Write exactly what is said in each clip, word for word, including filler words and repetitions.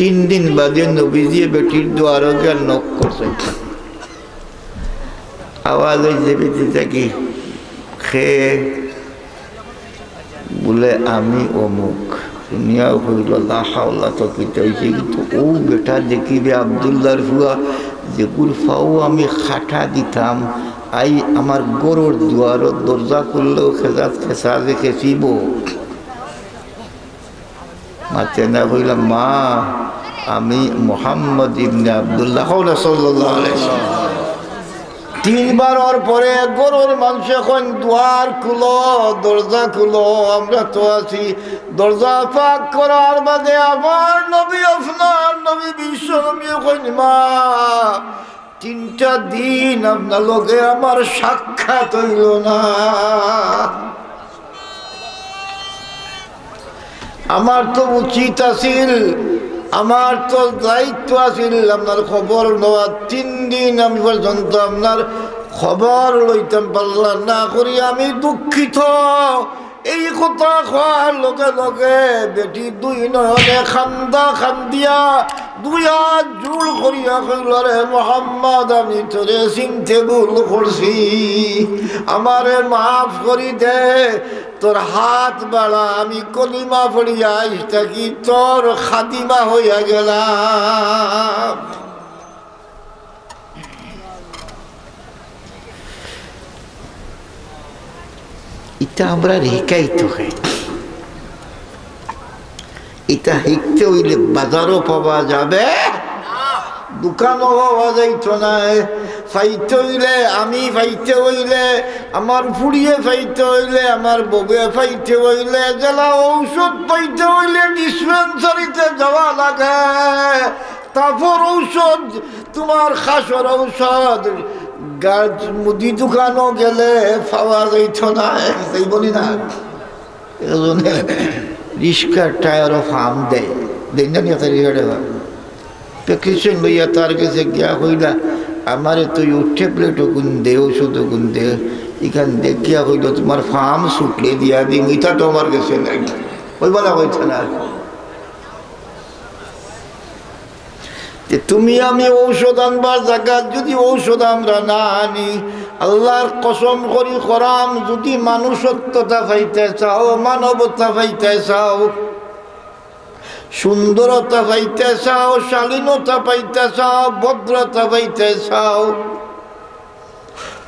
তিন দিন বাদে নবীজিয়ে বেটির দুয়ারো গিয়া knock করছইন। আওয়াজ অইছে বেটি থাকি, "কে?" বুলে, "আমি অমুক।" হুনিয়াউ কইলো, "লা হাওলা, তো কিতা অইছে?" কিন্তু অউ বেটা দেখিবে আব্দুল্লাহর ফুয়া, যেগুর ফাও আমি খাটা দিতাম, আই আমার ঘরর দুয়ারো দরজা খুললেও খেজাত খেসা যে খেসিবো। মাতে না কইলা, "মা, আমি মুহাম্মদ ইবনে আব্দুল্লাহ।" কও না সাল্লাল্লাহু আলাইহি ওয়াসাল্লাম। তিনবারর পরে ঘরর মানষে কইন, "দুয়ার খুলো, দরজা খুলো, আমরা তো আছি।" দরজা ফাঁক করার বাদে আমার নবী, আপনার নবী, বিশ্বনবী কইন, "মা, তিনটা দিন আপনার লগে আমার সাক্ষাৎ অইলো না। আমার তো উচিত আছিল, আমার তো দায়িত্ব আছিল আপনার খবর নেওয়া। তিন দিন আমি পর্যন্ত আপনার খবর লইতাম পারলাম না, করি আমি দুঃখিত।" এই কথা কওয়ার লগে লগে বেটি দুই নয়নে কান্দা কান্দিয়া দুই হাত জোড় করিয়া কইল, "রে মোহাম্মদ, আমি তোরে চিনতে ভুল করছি, আমারে মাফ করি দে, তোর হাত বাড়া, আমি কলিমা পড়িয়া আইজ থাকি তোর খাদিমা হইয়া গেলাম।" ইটা আমরারে হিকাইতো কে? ইটা হিকতে অইলে বাজারো পাওয়া যাবে, দোকানো পাওয়া যাইতো নায়। পাইতে অইলে, আমি পাইতে অইলে, আমার ফুড়িয়ে পাইতে অইলে, আমার বউয়ে পাইতে অইলে, যেলা ঔষধ পাইতে অইলে dispensary-তে যাওয়া লাগে। তাপর ঔষধ, তুমার খাসর ঔষধ, গাছ মুদি দোকানো গেলে পাওয়া যাইতো নায়, যাইবো নি না? এজন্য রিস্কার টায়ারো ফাম দেয়, দেয় না নি? একটা রিস্কার টায়ার। প্রেসক্রিপশন লইয়া তার গেছে গিয়া কইলা, "আমারে তো ইউ ট্যাবলেট অগুন দে, ঔষধ অগুন দে।" ইখান দেখিয়া কইল, "তুমার ফাম ছুটলে দিয়া দিমু, ইটা তো আমার গেছে নাই।" অইবো না, অইতো না। তে তুমি আমি ঔষধ আনবার জাগাত যুদি ঔষধ আমরা না আনি, আল্লার কসম করি করাম, যুদি মানুষত্বতা পাইতে চাও, মানবতা পাইতে চাও, সুন্দরতা পাইতে চাও, শালীনতা পাইতে চাও, ভদ্রতা পাইতে চাও,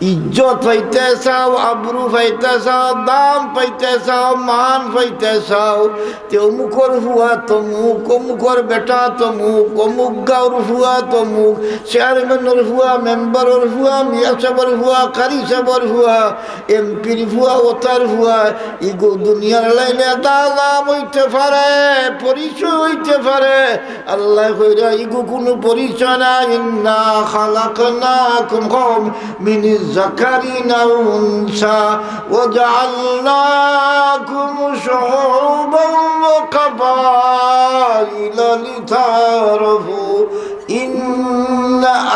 ইজ্জত পাইতে চাও, আবরু পাইতে চাও, দাম পাইতে চাও, মান পাইতে চাও, তে অমুকর ফুয়া তমুক, অমুকর বেটা তমুক, অমুক গাঁওর ফুয়া তমুক, চেয়ারম্যানর ফুয়া, মেম্বারর ফুয়া, মিয়া সাবর ফুয়া, কারি সাবর ফুয়া, এমপির ফুয়া, ওতার ফুয়া, ইগু দুনিয়ার লাইনে দাম অইতে পারে, পরিচয় অইতে পারে, আল্লায় কইরা ইগু কুনু পরিচয় না। إنا خلقناكم من ذكر أو أنثى وجعلناكم شعوبا وقبائل لتعارفوا إن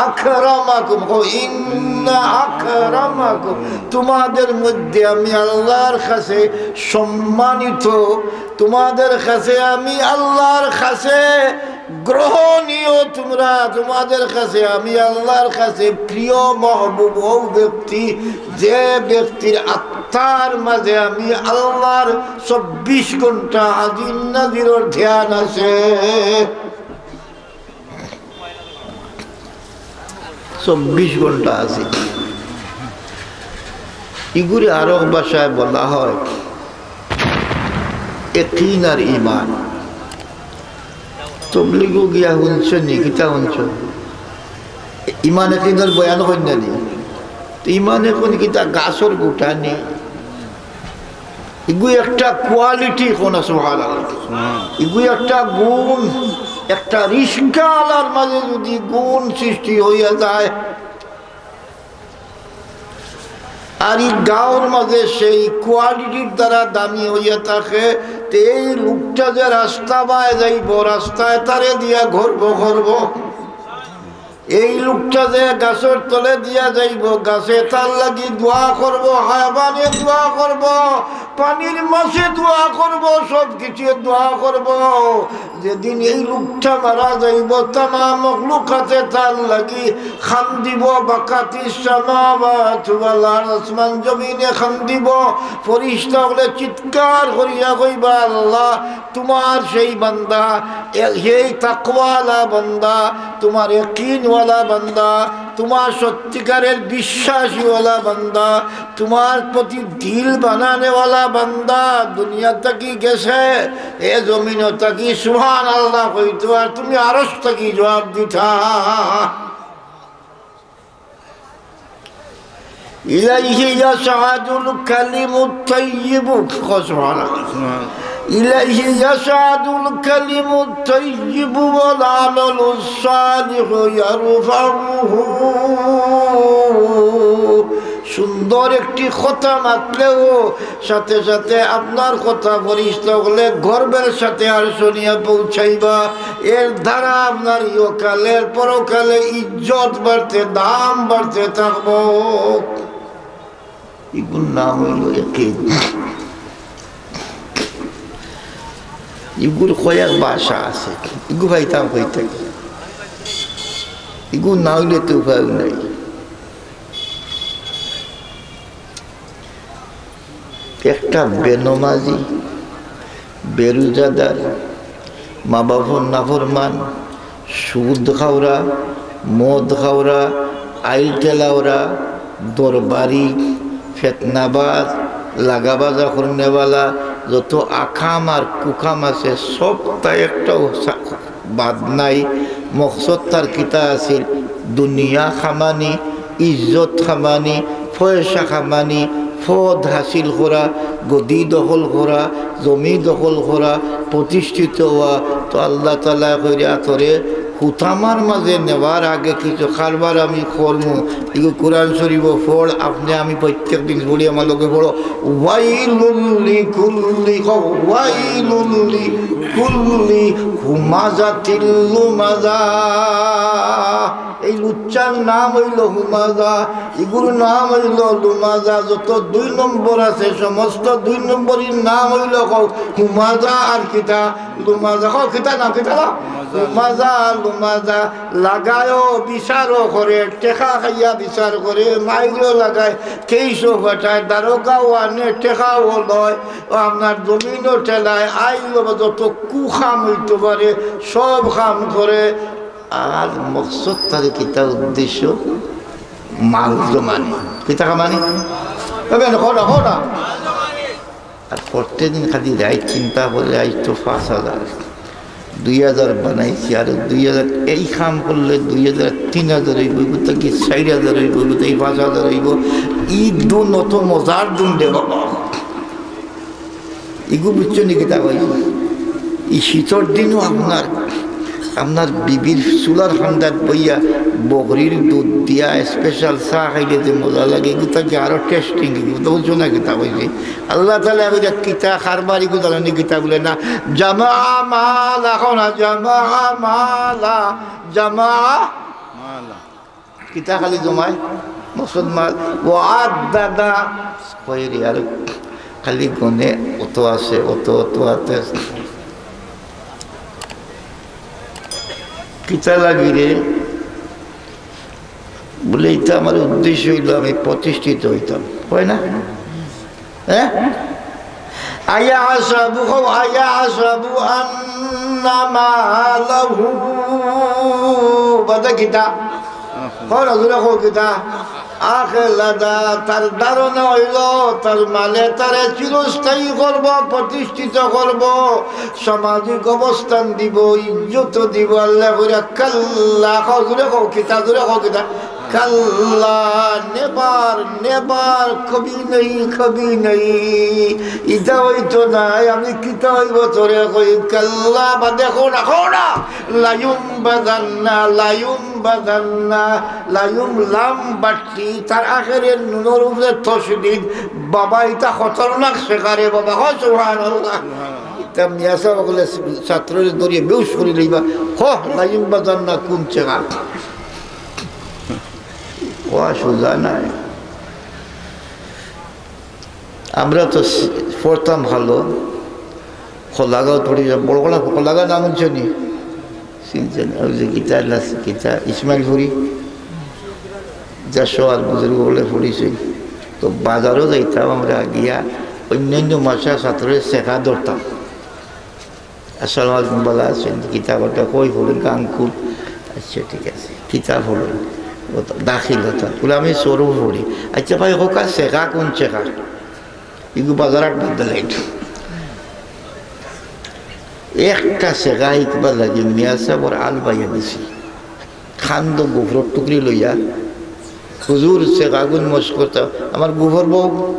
أكرمكم, কও, إن أكرمكم, তুমাদের মধ্যে আমি আল্লার কাছে সম্মানিত, তুমাদের কাছে আমি আল্লার কাছে গ্রহণীয়, তুমরা, তুমাদের কাছে আমি আল্লার কাছে প্রিয়, মাহবুব অউ ব্যক্তি, যে ব্যক্তির আত্মার মাঝে আমি আল্লার চব্বিশ ঘন্টা হাজির নাজিরর ধ্যান আছে। চব্বিশ ঘন্টা আছে। ইগুরে আরক ভাষায় বলা হয় একিন আর ইমান। তবলিগো গিয়া হুনছো নি, কিতা হুনছো? ইমান একিনর বয়ান কইন না নি? তো ইমান একিন কিতা গাছর গুটা নি? ইগু একটা কোয়ালিটি, কও না সুবহানাল্লাহ। ইগু একটা গুণ, একটা রিস্কা আলার মাঝে যুদি গুণ সৃষ্টি অইয়া যায়, আর ই গাঁওর মাঝে সেই কোয়ালিটির দ্বারা দামি অইয়া থাকে, তে এই লোকটা যে রাস্তা বায় যাইবো, রাস্তায় তারে দিয়া গর্ব করবো। এই লোকটা যে গাছর তলে দিয়া যাইবো, গাছে তার লাগি দোয়া করবো, হায়বানে দোয়া করবো, পানির মাছে দোয়া করব, সব কিছু দোয়া করব। যেদিন এই লোকটা মারা যাইব, তামাম মখলুকাতে তার লাগি কান্দিবো, বাকাতিস সামাওয়াতু ওয়াল আরদ, আসমান জমিনে কান্দিবো। ফিরিস্তা অকলে চিৎকার করিয়া কইবা, "আল্লাহ, তুমার সেই বান্দা, এ-, সেই তাকওয়ালা বান্দা, তুমার ইয়াকিনওয়ালা বান্দা, তুমার সত্যিকারের বিশ্বাসীওয়ালা বান্দা, তুমার প্রতি দিল বানানেওয়ালা বান্দা দুনিয়া থাকি গেছে, এ জমিনো থাকি সুবহানাল্লাহ কইতো, আর তুমি আরশ থাকি জবাব দিতা।" ইলাইহি ইয়াসআদুল কালিমুত তাইয়িবু, কও সুবহানাল্লাহ। ইলাইহি ইয়াসআদুল কালিমুত তাইয়িবু ওয়াল আমালুস সালিহু ইয়ারফাউহু। সুন্দর একটি কথা মাতলেও সাথে সাথে আপনার কথা ফিরিস্তা অকলে গর্বের সাথে আরশো নিয়া পৌঁছাইবা। এর দ্বারা আপনার ইহকালের পরকালে ইজ্জত বাড়তে, দাম বাড়তে থাকবো। ইগুর নাম অইলো ইয়াকিন। ইগুর কয়েক ভাষা আছে, ইগু পাইতাম কই থাকি? ইগু না অইলে তো উপায় নাই। একটা বেনমাজি, বেরোজাদার, মা বাপর নাফরমান, সুদ খাওরা, মদ খাওরা, আইল ঠেলাওরা, দরবারি, ফেতনাবাজ, লাগাবাজা করনেওয়ালা, যত আকাম আর কুকাম আছে, সবটা একটাও সা-, বাদ নাই। মকসদ তার কিতা আছিল? দুনিয়া খামানি, ইজ্জত খামানি, পয়সা খামানি, পদ হাসিল করা, গদি দখল করা, জমি দখল করা, প্রতিষ্ঠিত হওয়া। তো আল্লাহ তাআলায় কইরা, "তোরে হুতামার মাঝে নেওয়ার আগে কিছু কারবার আমি করমু।" ইগু কোরআন শরীফ পড়, আপনে আমি প্রত্যেক দিন পড়ি, আমার লগে পড়ো। ওয়াইলুল লিকুল্লি, কও, ওয়াইলুল লিকুল্লি হুমাজাতিল লুমাজা। এই লুচ্চার নাম অইলো হুমাজা, ইগুর নাম অইলো লুমাজা। যত দুই নম্বর আছে, সমস্ত দুই নম্বরীর নাম অইলো, কও, হুমাজা আর কিতা? লুমাজা। কও, কিতা নাম, কিতা নাম? হুমাজা, লুমাজা। লাগায়ও, বিচারও করে, টেকা খাইয়া বিচার করে, মাইরও লাগায়, কেইসও ফাটায়, দারোগাও আনে, টেকাও লয়, ও আপনার জমিনও ঠেলায়, আইলো বা যত কুকাম অইতো পারে, সব কাম করে। আর মকসদ তার কিতা উদ্দেশ্য? মাল জমানি। কিতা কামানি? এবার কও না, কও না। আর প্রত্যেক দিন খালি রাইত চিন্তা করে, আইজ তো পাঁচ হাজার, দুই হাজার বানাইছি, আর দুই হাজার এই কাম করলে দুই হাজার, তিন হাজার অইবো, ইগু থাকি চাইর হাজার অইবো, ইগু থাকি পাঁচ হাজার অইবো। ই দুন অত মজার দুন রে বাবা। ইগু বুঝছো নি কিতা কই? ই শীতর দিনও আপনার, আপনার বিবির চুলার কান্দাত বইয়া বকরির দুধ দিয়া special চা খাইলে যে মজা লাগে, ইগু থাকি আরো tasting, ইগু তো বুঝছো না কিতা কইছি? আল্লাহ তাআলায় কইরা কিতা কারবার, ইগু জানো নি কিতা বলে না? জামা মালা, কও না, জামা মালা, জামা মালা। কিতা খালি জমায়? মকসদ মাল। ওয়া আদ্দাদা। কয় রে, আর খালি গনে অত আছে, অত, অত আছে। কিতা লাগি রে? বলে, "ইটা আমার উদ্দেশ্য অইলো আমি প্রতিষ্ঠিত অইতাম।" হয় না? হ্যাঁ? আইয়া আসাবু, কও, আইয়া আসাবু আন্না মালাহু। বাদে কিতা? কও না, জোরে কও কিতা? আখলাদা, তার ধারণা অইলো, তার মালে তারে চিরস্থায়ী করবো, প্রতিষ্ঠিত করবো, সামাজিক অবস্থান দিবো, ইজ্জত দিবো। আল্লায় কইরা, কাল্লা, কও, জোরে কও কিতা, জোরে কও কিতা? কাল্লা, never, never, কবি নেই, কবি নেই। ইটা অইতো নায়, আমি কিতা অইবো তোরে কই? কাল্লা, বাদে কও না, কও না। লায়ুম বাজান্না, লায়ুম বাজান্না, লায়ুম লাম বাট্টি, তার আখেরে নুনর উপরে তশদিদ। বাবা, ইটা খতরনাক শেখা রে বাবা, কও সুবহানাল্লাহ। ইটা মিয়া সাব অকলে ছাত্ররে ধরিয়া বেহুশ করি লইবা। কও, লায়ুম বাজান্না কুন শেখা? কওয়া সোজা নায়। আমরা তো সি-, পড়তাম ভালো, খোলাগাঁও পড়ি, বড় খোলা, খোলাগাঁও নাম হুনছনি? চিনছনি? ওই যে কিতা আল্লাহ, কিতা ইসমাইলপুরি, যা সব আর বুজুর্গ অকলে পড়িছইন। তো বাজারো যাইতাম আমরা গিয়া, অইন্য অইন্য মাদ্রাসার ছাত্ররে ছেকা ধরতাম। "আসসালামু আলাইকুম, ভালা আছইন? কিতা করতা, কই পড়ইন, আঙ্কুল?" "আচ্ছা, ঠিক আছে।" "কিতা পড়ইন?" "ও তো দাখিল অতা।" বলে, "আমি সরফ পড়ি।" "আচ্ছা ভাই, কউক্কা ছেকা কুন ছেকা?" ইগু বাজার হাট বাদ দিলে একটু। একটা ছেকা হিকবার লাগি মিয়া সাবর আল বাইয়া দিছি। খান্দ গোফরর টুকরি লইয়া, "হুজুর, ছেকাগুন মশ করতা, আমার গোফর বউ,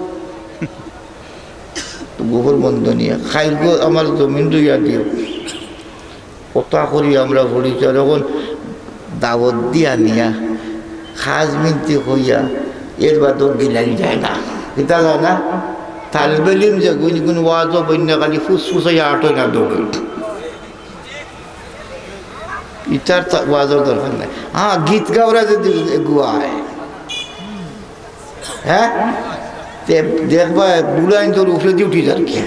গোফর বন্ধ নিয়া, খাইলগো আমার জমিন রুইয়া দিও।" কথা করি আমরা পড়ি, আর অখন দাওয়াত দিয়া নিয়া, খাজ মিনতি কইয়া, এর বাদেও গিলাই যায় না। কিতা যায় না? তালবে ইলিম যেগুন গুন ওয়াজো বইন্যা খালি ফুসফুসাইয়া আটয় না দৌড়। ইতার তা-, ওয়াজর দরকার নাই। হ্যাঁ, গীত গাওরা যদি এগুয়ায়, হ্যাঁ? তে দেখবা, বুলাইন তোর উপরে দিয়ে উঠি যার কি।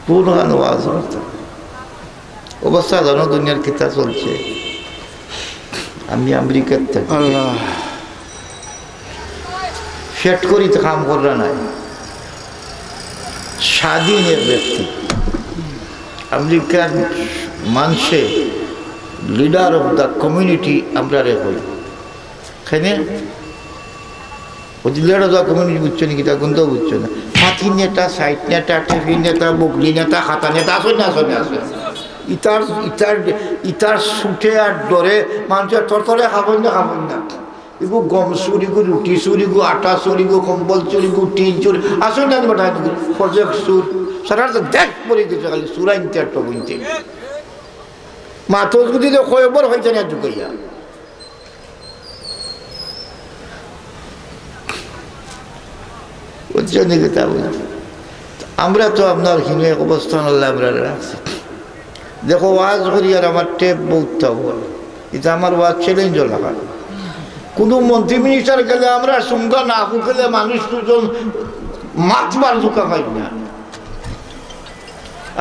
কোন গান ওয়াজ হতো? অবস্থা জানো দুনিয়ার কিতা চলছে? আমি আমেরিকার থাকি। আল্লাহ। ফেট করি তো কাম কররা নাই। স্বাধীন এক ব্যক্তি। আমেরিকার মানষে leader of the community আমরারে কই। কেনে? ওই যে leader of the community বুঝছো নি, কিতা কুন্তা বুঝছো না। পাতি নেতা, সাইড নেতা, টেফি নেতা, বগলি নেতা, খাতা নেতা, আসো না, আসো না, আসো না। ইতার, ইতার, ইতার ছুটে আর ডরে মানষে থরথরে খাবন না, খাবন না। ইগু গম চুর, ইগু রুটি চুর, ইগু আটা চুর, ইগু কম্বল চুর, ইগু টিন চুর। আসো না, বেটা, ইগু project চুর। সারা তো দেশ পড়ে গেছে খালি চুরাইনতে আর টগুইনতে। মাথো যদি তো কয়বার হইতে না ঢুকাইয়া। বুঝছো নি কথা বলছি? আমরা তো আপনার হিনো এক অবস্থান আল্লায় আমরারে রাখছে। দেখো, ওয়াজ করি আর আমার টেপ বহুত থাকবো। ইটা আমার ওয়াজ challenge লাগা। কুনু মন্ত্রী minister গেলে আমরা সুমগা না ফুকেলে মানুষ দুজন মাতবার জুকা পাই না।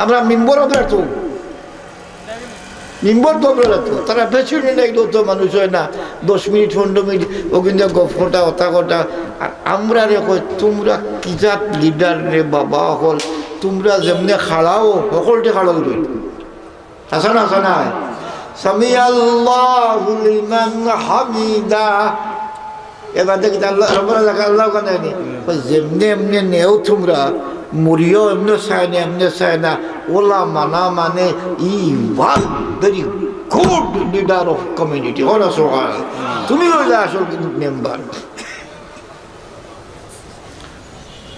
আমরা মেম্বার আমরা তো মেম্বার তো আমরা তো, তারা বেশি দিন আইলেও তো মানুষ হয় না, দশ মিনিট, পনেরো মিনিট, ও কিন্তু গপ কটা, অতা কটা। আর আমরারে কয়, "তুমরা কি জাত leader রে বাবা অকল, তুমরা যেমনে খাড়াও, হকলটে খাড়াও রই।" হাছা না, হাছা না? সামিআল্লাহু লিমান হামিদা। এবার দেখি আল্লাহ, রব্বানা লাকাল হামদ কানে নি। হুম। যেমনে এমনে নেও তুমরা, মরিও এমনে চায় না, এমনে চায় না। ওলা মানা মানে, you are very good leader of community। ওরা সোহান, তুমি হইলে আসল মেম্বার।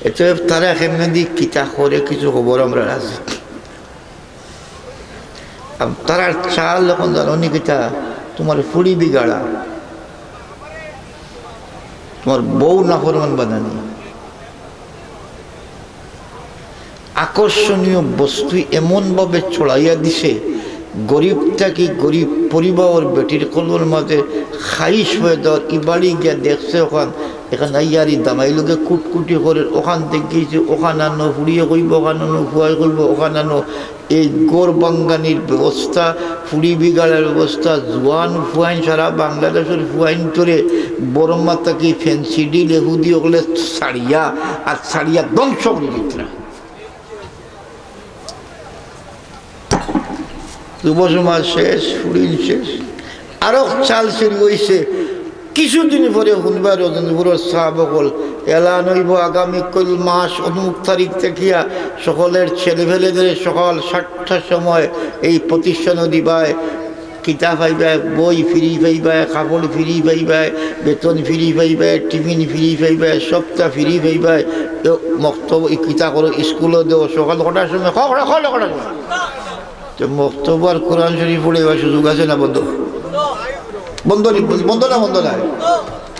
এতে তারা কেমনে দি কিতা করে কিছু খবর আমরা রাজি। আর তারার চাল অখন জানো নি কিতা? তুমার ফুড়ি বিগাড়া, তুমার বউ নাফরমান বানানি। আকর্ষণীয় বস্তু এমনভাবে ছড়াইয়া দিছে, গরিব থাকি গরিব পরিবারর বেটির কলমর মাঝে খাইশ হয়ে দেওয়ার ই বাড়ি গিয়া দেখছে অখান, এখান আইয়ারি দামাই লগে কুটকুটি করে, অখান দেখিছে, অখান আনো, ফুড়িয়ে কইব, অখান আনো, ফুয়াই কইব, অখান আনো। এই ঘর ভাঙ্গানির ব্যবস্থা, ফুড়ি বিগাড়ার ব্যবস্থা, জুয়ান ফুয়াইন সারা বাংলাদেশর ফুয়াইন তোরে বর্মা থাকি ফেন্সিডিল এহুদি অকলে ছাড়িয়া আর ছাড়িয়া ধ্বংস করি দিতরা। যুব সমাজ শেষ, ফুড়িন শেষ। আরো চাল শুরু হইছে। কিছুদিন পরে হুনবা রজনীপুরর সাব অকল এলান হইব, আগামী কাইল মাস অমুক তারিখ থাকিয়া সকলের ছেলেপেলেদের সকাল সাতটার সময় এই প্রতিষ্ঠানও দিবায়। কিতাব পাইবায়, বই free পাইবায়, কাপড় free পাইবায়, বেতন free পাইবায়, টিফিন free পাইবায়, সবটা free পাইবায়। তো মক্তব, ই কিতা করো, স্কুলও দেও, সকাল কটার সময়, ক-, কটা, কটা, কটার সময়? তো মক্তব আর কোরআন শরীফ পড়ে এবার সুযোগ আছে না বন্ধ? বন্ধ নি, বন্ধ না, বন্ধ না?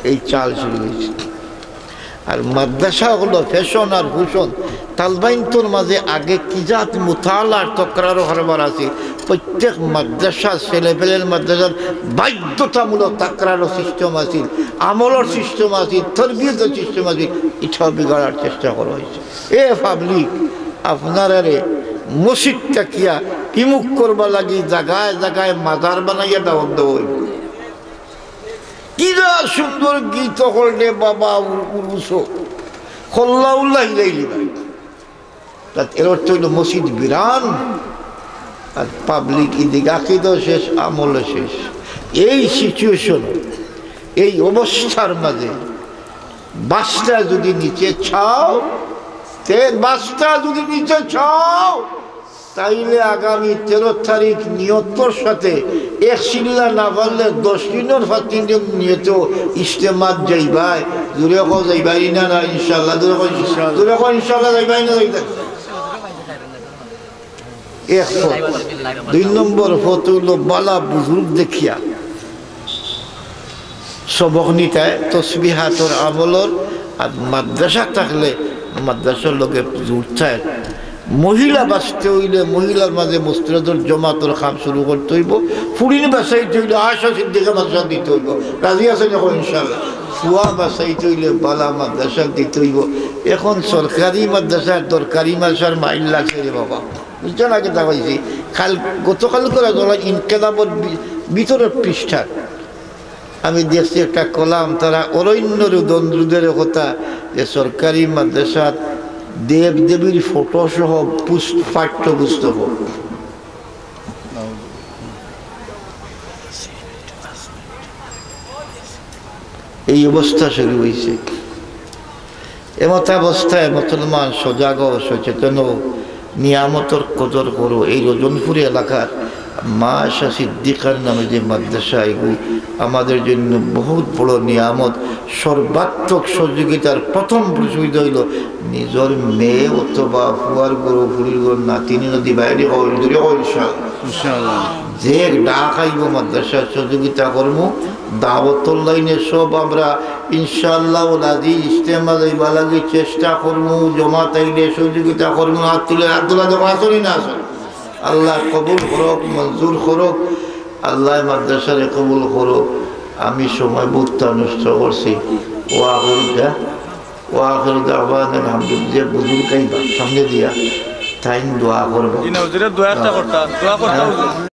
এই চাল শুরু হয়েছে। আর মাদ্রাসা হলো ফ্যাশন আর ফুশন, তালবাইন্তর মাঝে আগে কি জাত মুতালার তকরারও কারবার আছে। প্রত্যেক মাদ্রাসা, ছেলেপেলের মাদ্রাসার বাধ্যতামূলক তকরারও সিস্টেম আছিল, আমলর সিস্টেম আছিল, তরবিয়তর সিস্টেম আছিল। ইটাও বিগাড়ার চেষ্টা করা অইছে। এ পাবলিক, আপনারারে মসজিদ থাকিয়া বিমুখ করবার লাগি জাগায় জাগায় মাজার বানাইয়া দাওয়াত দেওয়া অইবো। কিরা সুন্দর গীত করলে বাবা, উরুসো খল্লা উল্লা হিলাইলি ভাই। তাত এর অর্থ অইলো মসজিদ বিরান, আর পাবলিক ইদিকে আকিদাও শেষ, আমলও শেষ। এই সিচুয়েশন, এই অবস্থার মাঝে বাস্তা যদি নিতে চাও, তে বাস্তা যদি নিতে চাও, তাইলে আগামী তেরো তারিখ নিয়তর সাথে এক চিল্লা না পারলে দশ দিনর পাঁচ দিন নিয়ত ইজতেমাত যাইবায়। জোরে কও যাইবায় না, না ইনশাআল্লাহ? জোরে কও ইনশাআল্লাহ। জোরে কও ইনশাআল্লাহ যাইবায় না যাইতায়? এক পথ। দুই নম্বর পথ অইলো বালা বুজুর্গ দেখিয়া সবক নিতায়, তসবিহাতর আমলর, আর মাদ্রাসা থাকলে মাদ্রাসার লগে জুড়তায়। মহিলা বাঁচতে অইলে মহিলার মাঝে মসজিদর জমাতর কাম শুরু করতে অইবো। ফুড়িন বাঁচাইতে অইলে আয়েশা সিদ্দিকা মাদ্রাসা দিতে অইবো। রাজি আছইন নি কও ইনশাআল্লাহ? ফুয়া বাঁচাইতে অইলে বালা মাদ্রাসা দিতে অইবো। এখন সরকারি মাদ্রাসা, দরকারি মাদ্রাসার মাইল লাগছে রে বাবা। বুঝছো না কিতা কইছি? কাল, গতকাল করে ধরো ইনকেলাবর ভি-, ভিতরের পৃষ্ঠা আমি দেখছি একটা কলাম, তারা অরণ্য রুদন রুদের কথা, যে সরকারি মাদ্রাসাত দেব দেবীর ফটো সহ পুস-, পাঠ্যপুস্তক। এই অবস্থা শুরু অইছে। এমতাবস্থায় মুসলমান সজাগ অও, সচেতন অও, নিয়ামতর কদর করো। এই রজনপুরি এলাকার মা আয়েশা সিদ্দিকার নামে যে মাদ্রাসা, এগু আমাদের জন্য বহুত বড় নিয়ামত। সর্বাত্মক সহযোগিতার প্রথম সুবিধা অইলো নিজর মেয়ে অথবা ফুয়ার ঘরো, ফুড়ির ঘরো, নাতিন নদি বাইরে অইল দূরে অইল ইনশাআল্লাহ। ইনশাআল্লাহ। যে ডাক আইবো মাদ্রাসার সহযোগিতা করমু, দাওয়াতর লাইনে সব আমরা ইনশাআল্লাহ ওলাদি ইজতেমা যাইবার লাগি চেষ্টা করমু। জমাত আইলে সহযোগিতা করমু। হাত তুলে, হাত তুলা দেখো, আছইন নি না আছইন নি? আল্লাহ কবুল করউক, মঞ্জুর করউক, আল্লাহ মাদ্রাসারে কবুল করউক। আমি সময় বহুত নষ্ট করছি। ওয়া আখিরু দা-, ওয়া আখিরু দাওয়ানা আলহামদুলিল্লাহ। যে বুজুর্গ আইবা সামনে দিয়া, তাইন দোয়া করবা। জি না, হুজুরে দোয়া একটা করতা, দোয়া করতা হুজুর।